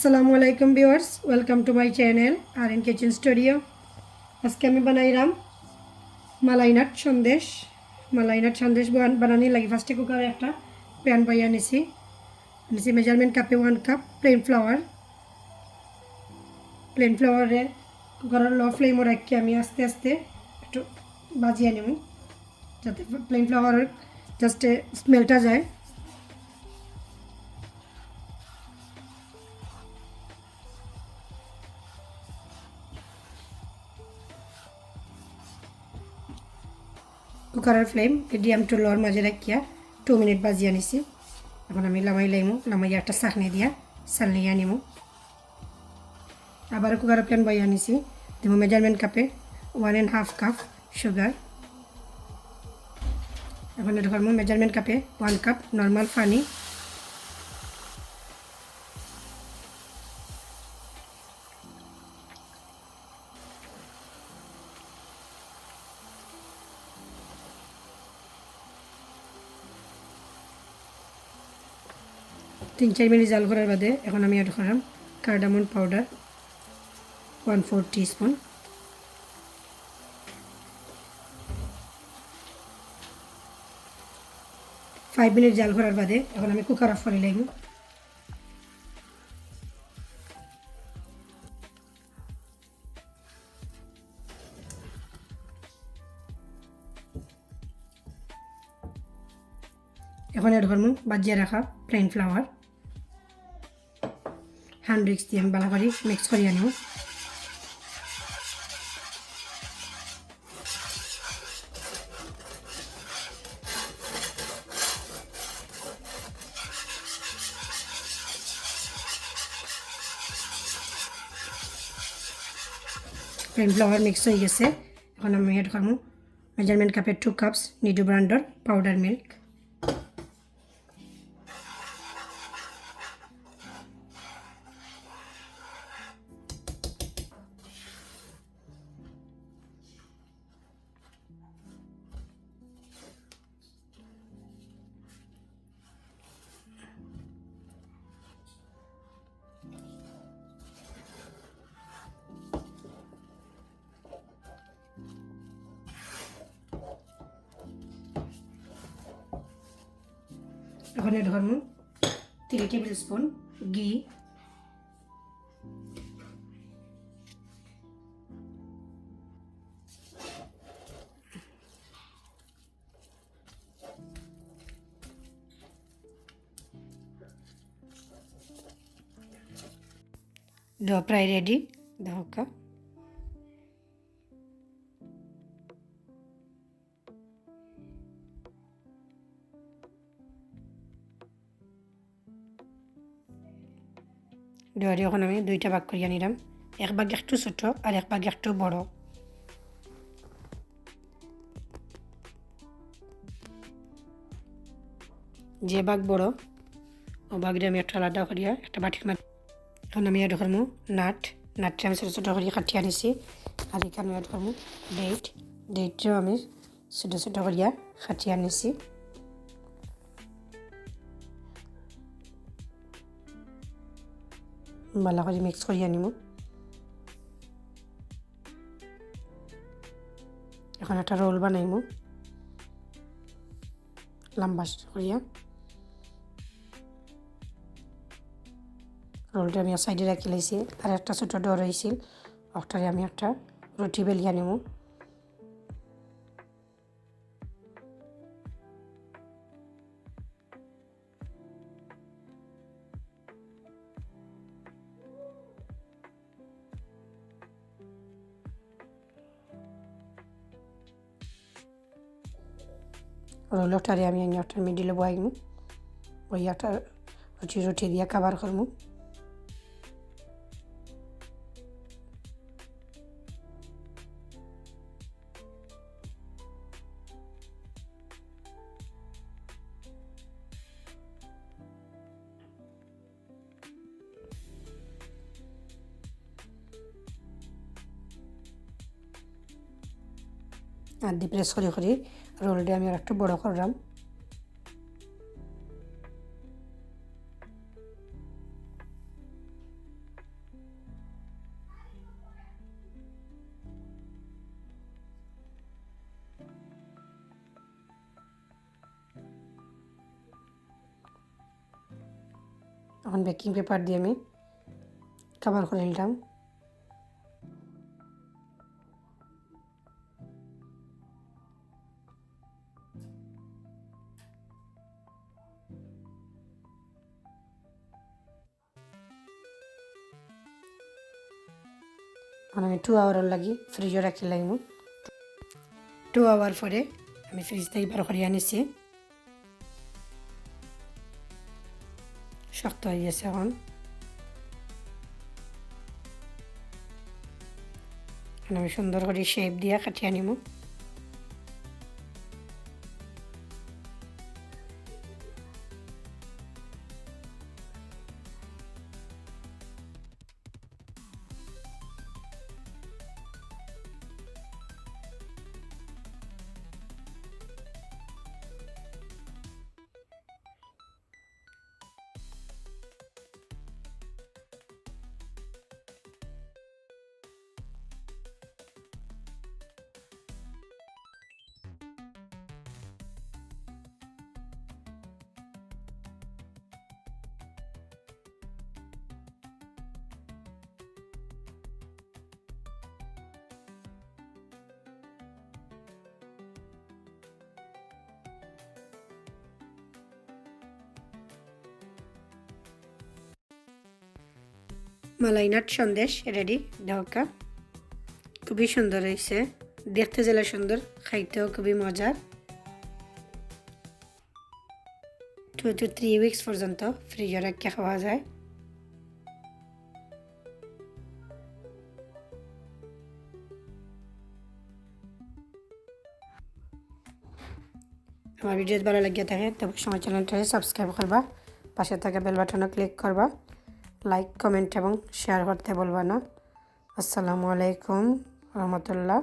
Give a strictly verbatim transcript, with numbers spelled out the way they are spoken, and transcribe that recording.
আসসালামু আলাইকুম viewers, welcome to my channel R N Kitchen Studio। আজকে আমি বানাইরাম মালাই নাট সন্দেশ। মালাই নাট সন্দেশ বান-, বানানির লাগি first এ কুকারে একটা pan বইয়া নিছি। নিছি measurement কাপে one cup plain flour। Plain flour রে কুকারর low flame এ রাখি আমি আস্তে আস্তে একটু ভাজিয়া নিমু, যাতে plain flour just smell টা যায়। কুকারর flame medium to low র মাঝে রাখিয়া two minute ভাজিয়া নিছি। এখন আমি লামাই লাইমু, লামাইয়া একটা ছাকনি দিয়া ছালনিয়া নিমু। আবার কুকারর pan বইয়া নিছি, দিমু measurement কাপে one and half cup sugar। এখন add করমু measurement কাপে one cup normal পানি। তিন চার মিনিট জাল করার বাদে এখন আমি add করলাম cardamom powder one four teaspoon। Five minute জাল করার বাদে এখন আমি কুকার off করি লাইমু। এখন add করমু ভাজিয়া রাখা plain flour। Hand whisk দিয়া আমি ভালা করি mix করিয়া নিমু। Plain flour mix হয়ে গেছে। এখন আমি add করমু measurement কাপে two cups Nido brand র powder milk। এখন add করমু three table spoon ঘি। Dough প্রায় ready, দেখউক্কা। Dough রে এখন আমি দুইটা ভাগ করিয়া নিলাম, এক ভাগ একটু ছোট আর এক ভাগ একটু বড়। যে ভাগ বড়, ও ভাগরে আমি একটা আলাদা করিয়া একটা বাটির মাঝে, এখন আমি add করমু nut। Nut রে আমি ছোট ছোট করিয়া কাটিয়া নিছি। আর এখানে add করমু date। Date রেও আমি ছোট ছোট করিয়া কাটিয়া নিছি। ভালা করি mix করিয়া নিমু। এখন একটা roll বানাইমু লম্বা করিয়া। Roll টা আমি side এ রাখি লাইছি। আর একটা ছোট dough রইছিল, ওটারে আমি একটা রুটি বেলিয়া নিমু। Roll টারে আমি আনিয়া ওটার middle এ বয়াইমু, বইয়া ওটা রুটি রুটি দিয়া cover করমু। আর দি press করি করি roll টা আমি আর একটু বড় করলাম। এখন বেকিং পেপার দিয়া আমি কভার করি নিলাম। এখন আমি টু আওয়ারর লাগি ফ্রিজো রাখি লাইমু। টু আওয়ার পরে আমি ফ্রিজ থাকি বার করি আনিছি। শক্ত অই গেছে এখন। এখন আমি সুন্দর করি শেপ দিয়া কাটিয়া নিমু। মালাই নাট সন্দেশ রেডি। দেখউক্কা, খুবই সুন্দর অইছে, দেখতে যেলা সুন্দর, খাইতেও খুবই মজার। টু টু থ্রি উইকস পর্যন্ত ফ্রিজো রাখিয়া খাওয়া যায়। আমার ভিডিও ভালা লাগিয়া থাকে, তো অবশ্যই আমার চ্যানেলটারে সাবস্ক্রাইব করবা, পাশে থাকা বেল বাটনও ক্লিক করবা, লাইক, কমেন্ট এবং শেয়ার করতে ভুলবা না। আসসালামু আলাইকুম রহমতুল্লাহ।